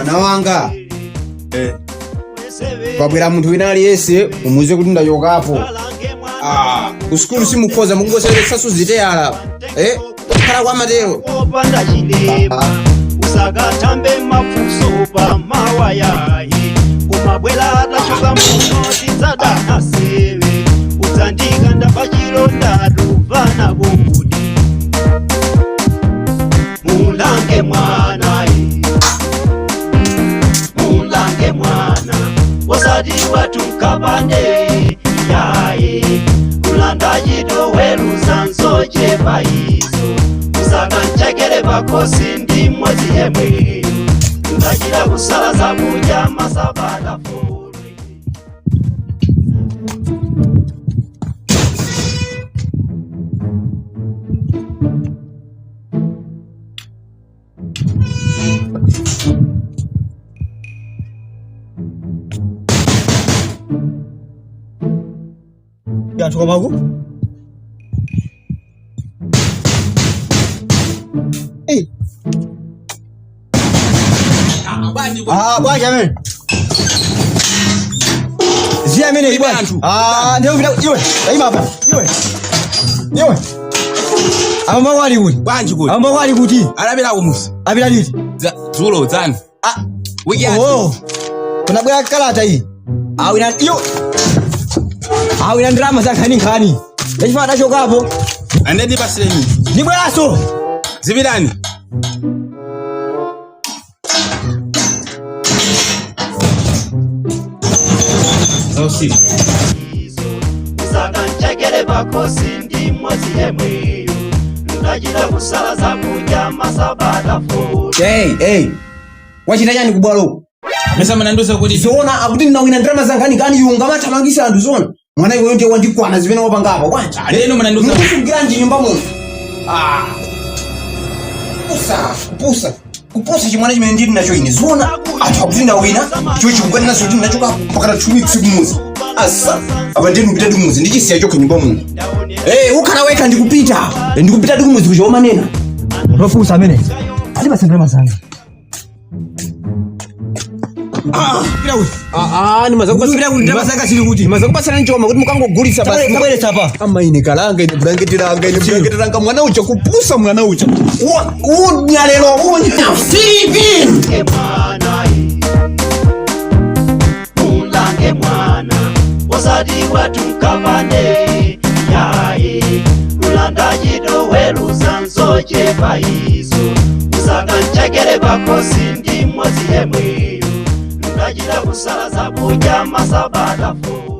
Mwana wanga, pabwera munthu wina aliyense umuuze kuti ndachokapo. Ah, ku sukulu simukhoza, mukungoseweretsanso ziteyala, eh? Kukhala kwa matero. Opanda chilema, usakatambe mafunso pa mawayayi. Kumabwela atachoka muno tidzadana sewe, udzandikanda pachilonda tuvana kudi. Mulange mwana, mulange mwana, osati watunkapande yayi. Kulanda chito weluza nzochepa izo, usakanchekere pakosi ndi mmodzi yemweyo. Ndachita kusala zakudya masabata 4. Anthu kwamako. Hey. Ah, bwanji amene. Ziya amene bwanji. Anthu. Ah, ndiyo vita iwe. Ima apa. Iwe. Iwe. Amama wali kuti? Bwanji kuti? Amama wali kuti? Adapita kumuzi. Apita liti? Dzulo dzana. Ah. Wiki yatha. Oh. Kunabwera kalata iyi. Awina iyo. Awina ndalama za nkhani nkhani. Ndachifana adachokapo. Ande ndipasireni. Ndibweraso. Zipitani. Zausiku. Usakanchekere pakosi ndi mmodzi yemweyo. Ndachita kusala zakudya masabata 4. Hey, hey. Wachita chani kubwalo? Mesa munandiuza kuti Zoona akuti ndinawina ndalama za nkhani nkhani, iwe ungamathamangisa anthu zoona? Mwana iweyo ndiye wandikwana zimene wapanga apa bwanji. Aleno munandiuza Mukusungiranji nyumba muno? Ah. Kupusa, kupusa. Kupusa chimwana chimene ndili nacho ine. Zoona anthu akuti ndawina, chiwe chikukanena kuti ndinachoka mpaka 2 weeks kumuzi. Asa, apa ndiye ndikupita kumuzi, ndichisiya chokha nyumba muno. Eh, ukhala wekha, ndikupita. Eh, ndikupita kumuzi kuja umanena. Ndofunsa amene. Andipatse ndalama zanga. Ah, ah, Ndikupita kuti ndalama zanga zili kuti? Mazakupasana nchoma kuti mukangogulitsa basi. Tabweretsa apa. Ama ine kalanga, ine blanketi langa, ine blanketi langa. Mwana ucha, kupusa mwana ucha. Unya lero, unya TV. Mwana, mulange mwana, osati watunkapande yayi. Kulanda chito weluza nzochepa izo, usakanchekere pakosi ndi mmodzi yemweyo. Ndachita kusala zakudya masabata 4.